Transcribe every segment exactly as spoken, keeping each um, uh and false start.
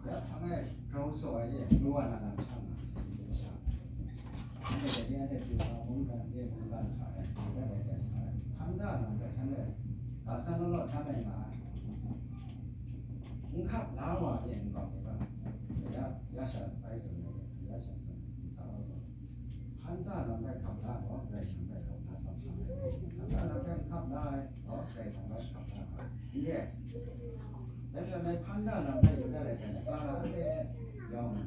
Hpa ngai grau saw ai e, lu wa na lam sha nga, sha. Anhte dai ni anhte pyi wa mungdan de mungdan hta e, mungdan de de hta e, hpan da lam hpe shan e, ga san law law san ai nga ai. N hkap la wa e, n kau ni ba, ya, ya sha bai tsun ai e, ya sha tsun ai, n sa wa tsun ai. Hpan da lam hpe hkap la gaw, Karai Kasang hpe hkap la, hkap la ai. Hpan da lam hpe n hkap la ai gaw, Karai Kasang hpe hkap la ai. N re. Dai hpe mai hpan da lam hpe yu dat ai hte, ga la hpe yawng,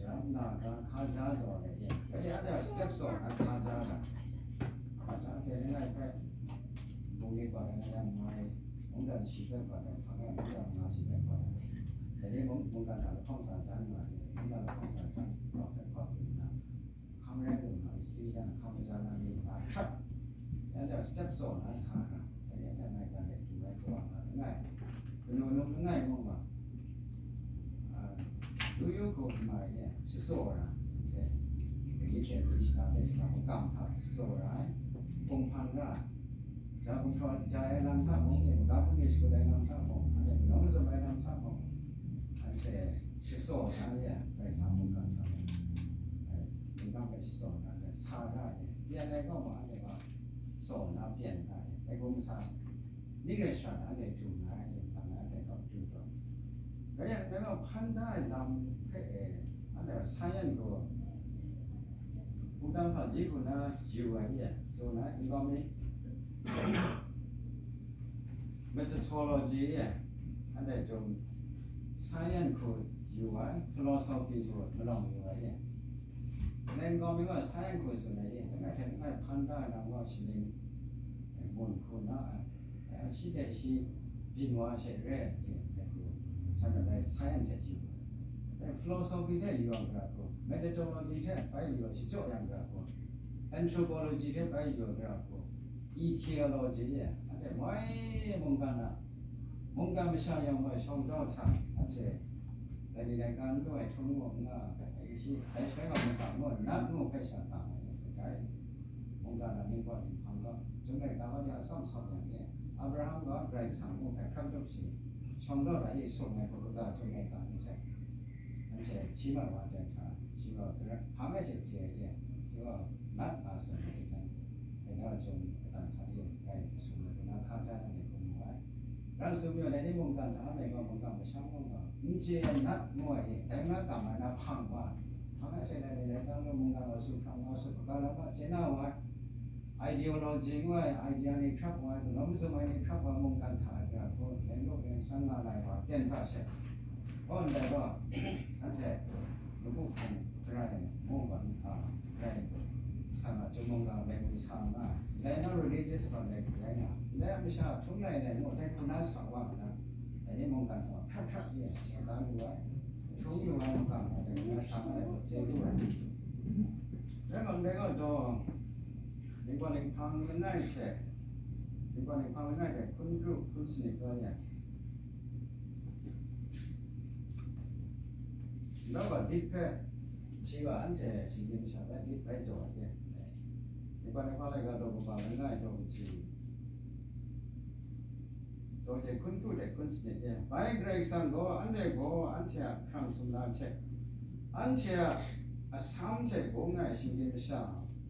ram na ga hkaja taw ai e. Dai hte anhte a step tsaw na hkaja ga. Hkaja hte langai hpe, bungli gaw langai yang mai, mungdan shi hpe gaw, hpa ngai mungdan nga shi hpe gaw. Dai ni mung, mungdan hta lahkawng tsa jan nga ai, mungdan lahkawng tsa jan, gaw hpe gaw pyi nna, hkam rai lu nna, experience hkam maja na ni hta hkrat, ya ja step tsaw na sa na, dai ni a maigan de du ai kawa nga langai, kanu num langai mung nga, a, yu yu hku n mai e, shatsaw ra, hte, kayi hte kayi shada hte shada makam hta shatsaw ra ai, hpung hpan ra, ja gumhpraw ja ai lam hta mung, maga bungli shakut ai lam hta mung, anhte malawng mazum ai lam hta mung, anhte shatsaw na ya, Karai Kasang mungkan hta mung, ai, mungkan hpe shatsaw na ya, sa na ya, pyan ai kaw ma, anhte gaw tsaw na pyan na ya, dai hkum sa, myi rai shara na anhte du na ya, tang na anhte gaw du taw. Rai yang, dai gaw hpan da ai lam hpe e, anhte gaw science gaw, hpungdan hpaji hku na yu ai ya, tsun ai, n gaw mi, methodology e, anhte chyum science hku yu ai, philosophy hku malawng yu ai e. N gaw mi gaw science hku tsun ai e, langai hte langai hpan da ai lam gaw shaning, e, mun hku na ai, e, shi hte shi byin wa she re ai, e, hku, shan rai science hte yu ai. E, philosophy hte yu ai gara hku, methodology hte bai yu ai, shachyaw yang gara hku, anthropology hte bai yu ai gara hku, archaeology e, anhte moi mungkan a, mungkan masha yawng moi shawng daw hta, anhte dai ni dai ga n lu ai htum ngu n nga ai, dai shi, dai shaloi gaw mungkan ngu, nat ngu hpe sha tang ai, dai mungkan a ningpawt ninghpang gaw, Chyum laika gaw ya atsawm sawm yang e, Abraham gaw Karai Kasang ngu hpe hkrak dup shi, shawng daw hta e sung ai hku kaga Chyum laika ni hte, anhte hti mat wa ai hta, shi gaw hpa ngai she chye ai e, shi gaw nat nga tsun ai e, dai na chyum katan hta e rai sung ai hku na hka ja ai hkum mu ai. Rang sum yaw dai ni mungkan hta e gaw mungkan masha mung gaw, n chye ai nat ngu ai e, dai na kam ai na hpang wa, hpang ai she dai ni rai nna mungkan wa su hkrang wa su hkra lam wa chye na wa ai, ideology ngu ai, idea ni hkrap wa ai, malawng mazum ai ni hkrap wa ai mungkan hta e gara hku, len lu len san nga lai wa, ten hta she, kaw ndai gaw, anhte lamu hpung garai mu gaw, a, garai sa nga, Chyum mungga lamu sa nga, ndai na religious gaw ndai garai nga, ndai a masha htum lai lai mu, dai hku na sa wa nna, dai ni mungkan gaw hkrat hkrat e shingkang yu ai, htum yu ai mungkan gaw dai hku na sa nga ai gaw chye lu ai. Rai nme, ndai gaw daw, Ningpawt ninghpang langai hte, ningpawt ninghpang langai hte hkun kru hkun sanit kau ya. Ndai gaw lit hpe, shi gaw anhte shinggyim masha hpe lit bai jaw ai e. Ningpawt ninghpang laika daw kaba langai daw kaji, daw hte hkun kru hte hkun sanit e. Bai Karai Kasang gaw anhte gaw anhte a hkrang sumla hte, anhte a asan hte bung ai shinggyim masha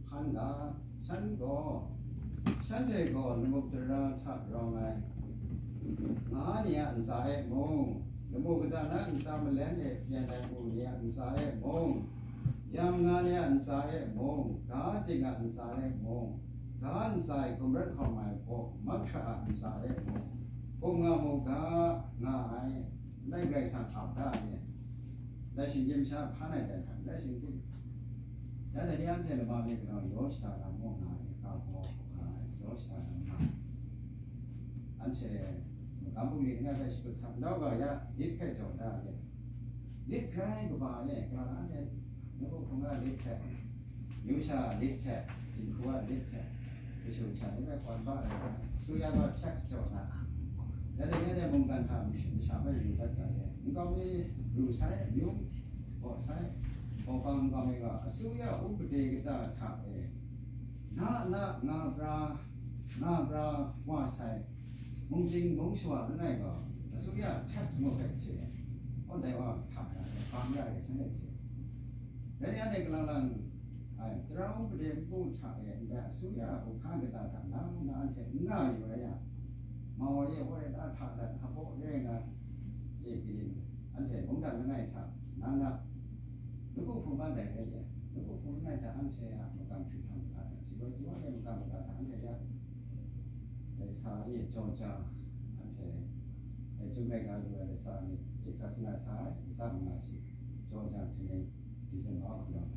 hpan ga, shan gaw, shanhte gaw lamu dara hta rawng ai nga ni a ntsa e mung, lamu kata na ntsa malen e pyan ai mu ni a ntsa e mung, yam nga ni a ntsa e mung, ga ting a ntsa e mung, ga ntsa e gumrat hkawm ai baw mahkra a ntsa e mung, hpung nga mu ga nga ai, ndai Karai Kasang ap da ai ni, ndai shinggyim masha hpan ai dai hta, ndai shinggyim, ya dai ni anhte lama mi galaw yaw shada lam mu nga ai, ga baw hkawm nga ai, yaw shada lam nga ai. Anhte magam bungli langai hpe shakut sat nau ga ya, lit hpe jaw da ai. Lit grai kaba e, gara anhte nawku hkungga lit hte, yu sha lit hte, jinghku a lit hte, kashu hte, ni hpe kawn ba ai, asuya gaw tax jaw na, ya dai ni anhte mungkan hta masha hpe yu dat ga e, nkau mi ru sai, amyu gaw sai, hkawhkam nkau mi gaw, asuya upade kata hta e, na na nga pra, nga pra wa sai, mung jing mung shawa langai gaw, asuya tax ngu hpe hte, kaw dai wa N ra ai shanhte hte, dai ni anhte kalang lang ai, tarau gade npu hta e ndai asuya hkungga kata hta na mung na anhte n nga yu ai yang, Mawa ye woi da hta dat hpaw re nga, ye gade anhte mungdan langai hta na nga, lungku hpung man dai rai ye, lungku hpung langai hta anhte a makam hkrit hkam kata hta, si woi si wa ye makam kata hta anhte ya, dai sa ye jaw ja, anhte dai Chyum laika lu ai sa ni, e sa sanga sa ai, sa manga shi, jaw ja hte December hku yawng.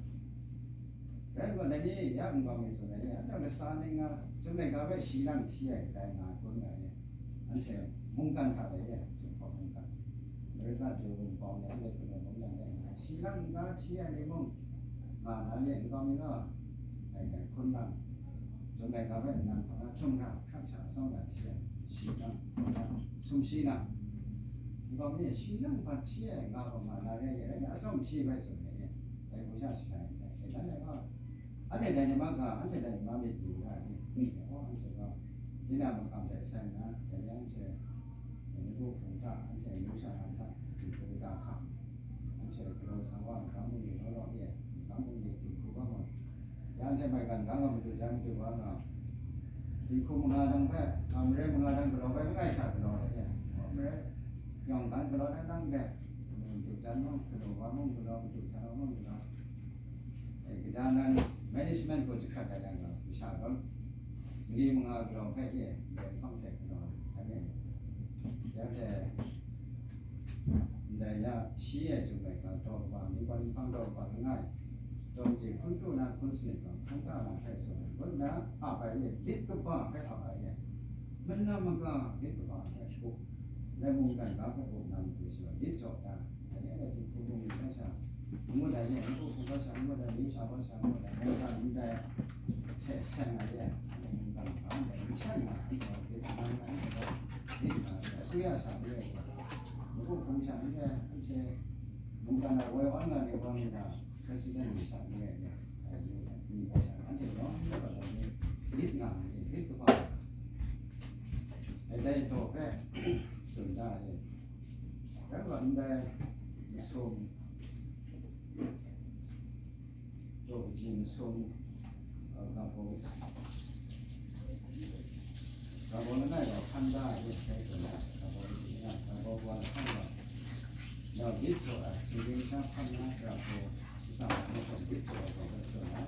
Rai nme, dai ni ya n-gawm mi tsun ai ni, anhte lasa ning nga, Chyum laika hpe shi lang hti ai kadai nga hkrum nga ai ni, anhte mungkan hta lai e, Chyum hpawt mungkan, Merika du wunpawng ni anhte hpung ai mungdan lai nga, shi lang n-ga hti ai ni mung nga na ni, n-gawm mi nga, dai, dai hkrum lang, Chyum laika hpe nnan hpang na htum hkra hkrat sha atsawm na hti ai, shi lang, sumshi na, n-gawm mi shi lang hpa hti ai nga gaw nga na re ai, rai ni, atsawm hti bai tsun ai ni, dai hku sha shi ai ni, dai, dai, dai, dai, anhte dai ni ma ga, anhte dai ni ma myit yu ra ai ni, o, anhte gaw, tinang makam hte sai nna, dai ni anhte, dai ni hku hpung hta, anhte amyu sha na hta, dinghku da hka, anhte galaw sa wa, magam bungli law law e, magam bungli dinghku ga gaw, ya anhte maigan ga gaw madu jan madu wa nga, dinghku manga dang hpe, a, mare manga dang galaw bai langai sha galaw ai e, mare yawng dan galaw dan dang de, madu jan mung galaw wa mung galaw, madu jan wa mung galaw. E, kaja nan management gaw jahkrat ai yang gaw, masha gaw, mali manga galaw hpe e, ndai hpang hte galaw ai, anhte, ndai ya, shi e Chyum laika daw kaba, mingban hpang daw kaba langai, daw je hkun du na hkun sanit gaw, hkan da na hpe tsun ai, ngut nna ap ai e, lit kaba hpe ap ai e, manam maga lit kaba hpe shagu, ndai mungdan ga hpe bum na matu shi gaw, lit jaw da, dai ni anhte dinghku bungli hkra sha, ngut ai ni, ngut hkra sha, ngut ai ni, sha wa sha, ngut ai, mungdan ndai hte seng ai e, anhte mungdan ga ndai n seng na, anhte gaw lit nnan ai, anhte gaw lit nna, asuya sha ni e, ngut hkung sha ni e, anhte mungdan a woi wan na ni gaw ni na, president ni sha ni e, ni hpe sha, anhte yawng yawng gaw ni lit nga ai e, lit kaba ai, dai daw hpe tsun da ai e. Rai wa ndai masum, daw kaji masum, a, ga baw, ga baw langai gaw hkan da ai, rai tsun ai, ga baw kaji langai, ga baw wa lahkawng gaw, nau bit jaw ai, singgyim sha hkan na, ga baw shada na mung gaw bit jaw ai gaw rai tsun ai.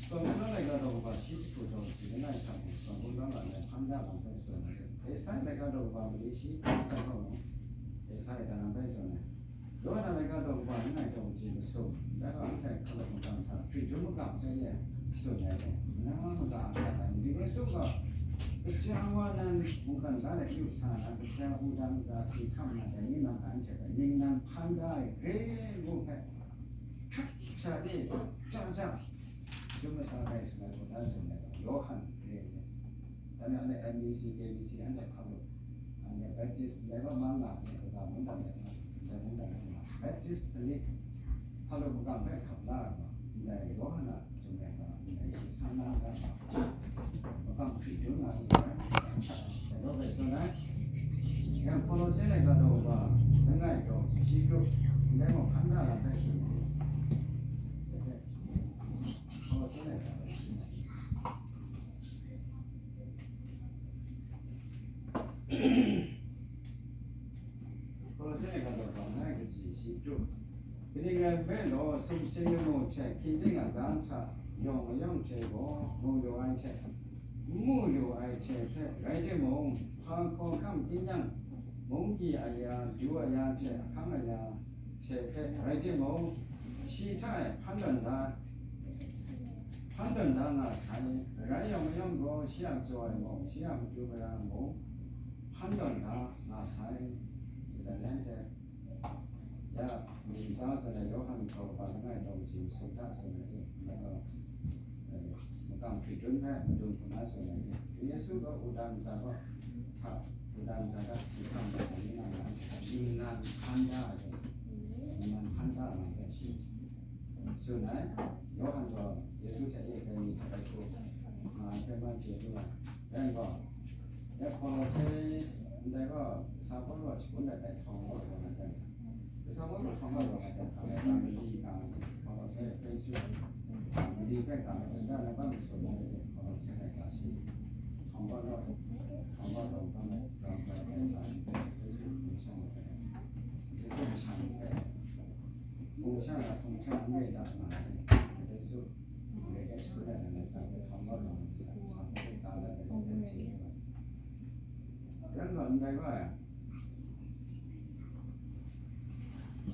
Kawm hkun laika daw kaba shi jahku daw kaji langai hta mung, kawm hkun laika hkan da lam hpe tsun ai. Esai laika daw kaba mali shi hkan san gaw mung, Esai da lam hpe tsun ai. Yawhan a laika daw kaba langai daw kaji masum, dai gaw anhte hkalup magam hta hkrit dum magam hpe e tsun ai gaw, manang maga a hkrat ai, Mali Yesu gaw, kaja wa nan mungkan ga de yu sa na, kaja wudang ntsa si hkam na dai ni nang a anhte hpe ningnan hpan da ai gre ngu hpe, hkrat sha de, ja ja, dum masa rai sa ai gaw, dan tsun ai gaw, Yawhan gre ai. Dan ya, anhte M B C, K B C, anhte hkalup, anhte Baptist, ndai gaw mang nga, anhte kaga mungdan de, ndai mungdan de nga, Baptist hpalit hkalup magam hpe hkap la ai gaw, ndai Yawhan a Chyum laika, ndai shi san na nga ai, makam hkrit dun nga ai, dai gaw bai tsun ai. Yang Hpawlawse laika daw kaba, langai daw shi grup, ndai gaw hkan da lam hpe tsun ai. Hpawlawse laika daw shi. Hpawlawse laika daw kaba, langai kaji shi grup. Kaning rai nme law, sumsing lamu hte hkying ting a ga hta yawng mayawng hte gaw mu lu ai hte, n mu lu ai hte hpe rai timung, hpa hkawhkam tinang, munggyi aya, du aya hte ahkang aya hte hpe rai timung, shi hta e hpan tawn da, hpan tawn da nga sai. Rai yawng mayawng gaw, shi a jaw ai mung, shi a matu mara mung, hpan tawn da nga sai. Dai lam hte, ya, ntsa tsun ai Yawhan hkau kaba langai daw kaji masum hta tsun ai e, ndai gaw, e, makam hkrit dun hpe madung hkrum na tsun ai e, Yesu gaw wudang ntsa gaw hta, wudang ntsa hta si hkam ai ni na, ningnan hkan da ai, ningnan hkan da ai hpe shi tsun ai. Yawhan gaw Yesu hte e kai mi hte bai hku nga ai hpe man chye lu ai. Dai gaw, ya Hpawlawse ndai gaw, kasa Pawlu a shagun dat ai htawng gaw, gaw na dan, kasa Pawlu a Ran wan dai wa ya.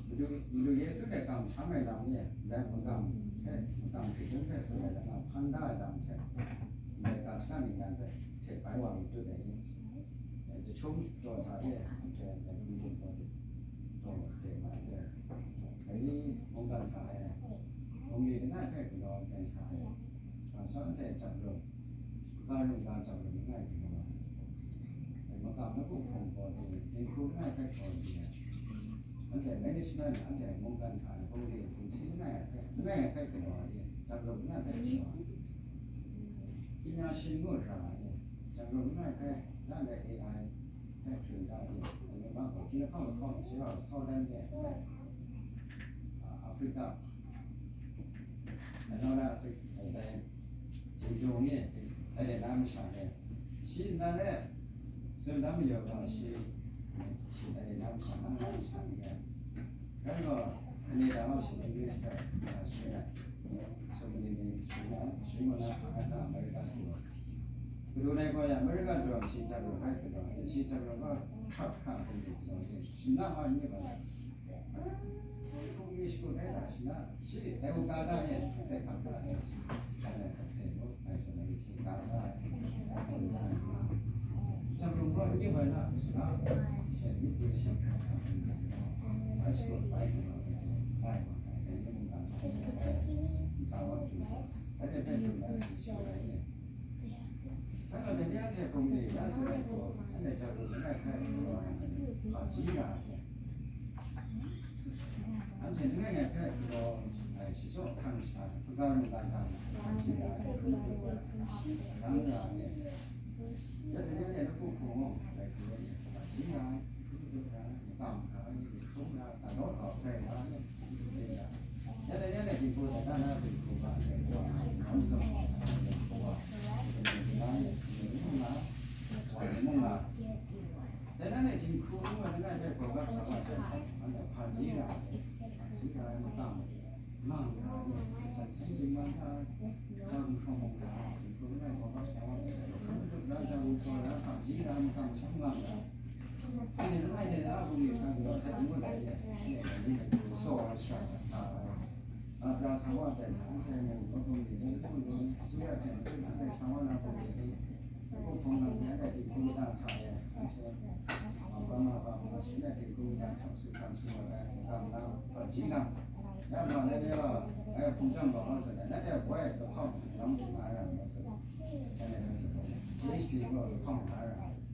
Madu, Madu Yesu hte kamsham ai lam ni, ndai magam hpe, magam hkrit hkrit hpe tsun ai lam, hpan da ai lam hte, ndai ga shana ningnan hpe hte bai wa lu tut ai ni, jahtum jaw hta de, anhte ndai hpung hpung gaw de, taw de ma de, dai ni mungkan hta e, bungli langai hpe galaw ai hta e, kamsham hte jap lu, ga ru ga jap lu langai hpe galaw ai. Magam lagu hpung gaw de, dinghku langai hpe galaw ai. Anhte management, anhte mungkan hta e bungli hpung si langai hpe, langai hpe galaw ai, jap lu langai hpe galaw ai. Pyi na shin ngu ra ai, jap lu langai hpe, langai A I hpe hkring da ai, anhte ma gaw, hkying lahkawng lahkawng, shi wa sau dan de, a, Africa, Anora Africa, ai, dai, Jingjung ni, ai, dai, na masha de, shi nna le, tsun dan mayu gaw, shi, shi, ai, dai, na masha, na, na masha ni, rai gaw, ani da gaw shi, English hpe, a, shi na, so many names, shi na, shi ngu na, a, na, America hku. Kadu nai gaw ya, America daw shi jat lu rai hpe gaw, shi jat lu gaw, hkra hkra hkum de, so, shi na wa ni ba. Hkum mi shakut ai hta shi na, shi dai u ga da e, sai hkam da e, shi dan ai sak sai mu, ai sa na ri shi ga da e, ai sa na ri. Jang rung gaw n yip ai na, shi na, shi ni gwi shi hkam hkam ai sa, ai shakut bai sa na, bai ma ai, ai ni mung ga, ai sa wa tu, ai de bai tu na shi shi ai ni. Hpa na dai ni anhte hpung de ya sa ai gaw, anhte jang rung langai hpe galaw ai hpaji ra ai. Anhte langai ngai hpe galaw ai shachyaw hkang sha hpaga mungkan hta hpaji ra ai. Hpaga ra ai. Ya dai ni anhte lapu hpung mung, dai hku ai, hpaji ra ai, hkru dut ra ai, makam ra ai, hkrum ra ai, galaw kau hkrai ra ai.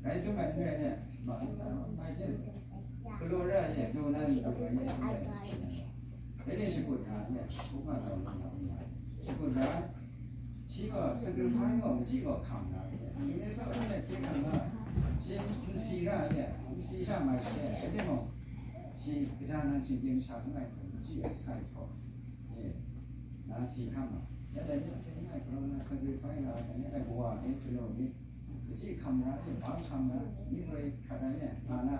Rai jum ai n rai ne, ma, ma, ma, ma, galaw ra ai, lu na, lu ai, dai ni shakut ra ai, hkrum nga taw, nga taw, nga taw. Shakut ra ai, shi gaw sacrifice gaw, machyi gaw hkam ra ai, Kaning rai sa, anhte hkye hkrang na, shi n si ra ai, n si sha mai she, rai timung, shi kaja nan shinggyim sha langai hte, machyi sai htaw, e, na si hkam ai. Ya dai ni hte ngai galaw na, sacrifice ra ai, dai ni hte kawa ni, hkanu ni, Kaji hkam ra, bang hkam ra, myi proi hkrat ai nga na,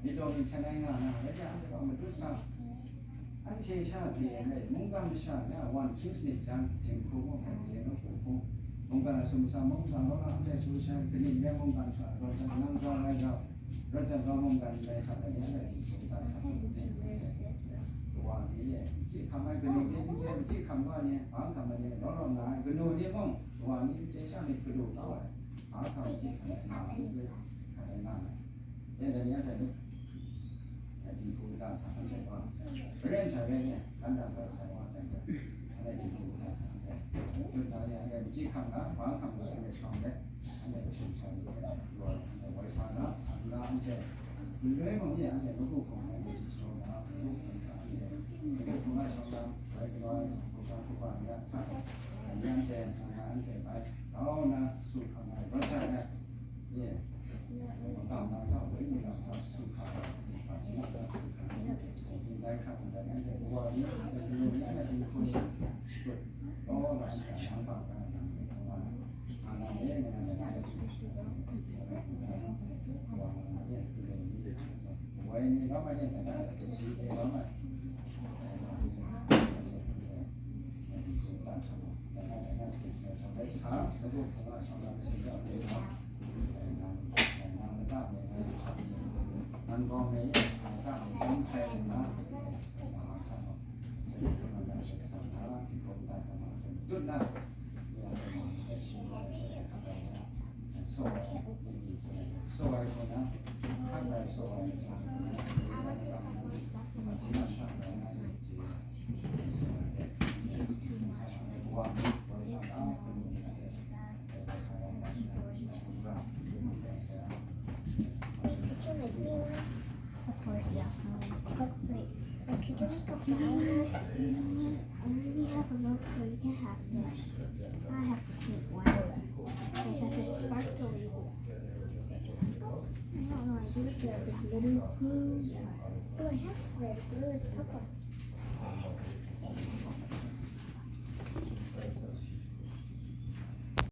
myit daw myit hten ai nga na, rai yang, anhte gaw madu sa, anhte sha de ai, mungkan masha ya wan hkying sanit jan, dinghku mung hkrai de, nawku hpung, mungkan a sumsam mung, tsang gaw na, anhte sumsam kaning rai mungkan hkra, raw jan nang jau ai jau, raw jan gaw mungkan rai hkrat ai, anhte dinghku mungkan hkra, wa ni, kaji hkam ai kanu ni, n chye, kaji hkam wa ni, bang hkam ai ni, raw raw nga ai, kanu ni mung, wa ni, n chye sha myit galaw kau ai. Hpa hkam hte hkrai na, hkrai na, dai ni a hkrai, dai dinghku da hta hkrai wa, ren sha ren ye, kan da hkrai hkrai wa, dai ni, dai dinghku da hta hkrai, dut na ye, dai machyi hkam ga, hpa hkam ga, dai shawng de, dai mashum sha ni, dai wa, dai wai sa na, na, anhte, maloi mung ye, anhte, lagu hkawng na, dai shawng na, lagu hkawng na, anhte, lagu hkawng na shawng na, wai kalaw ai, hkawng sa hkawng na, hta, dai ni anhte, na, anhte, bai, grau na, su hkam na, rawt sha na, ye, magam na hta, wenyi na hta, su hkam na, hpa hpyi na hta, su hkam na, Wait, could you make me one? Of course, yeah. Um, but wait, but could you make a flower one? I already have a rope, so you can have this. I have to paint one. Because I have a sparkly one. I don't know, I do it with glitter glue. Oh, I have glitter glue, it's purple.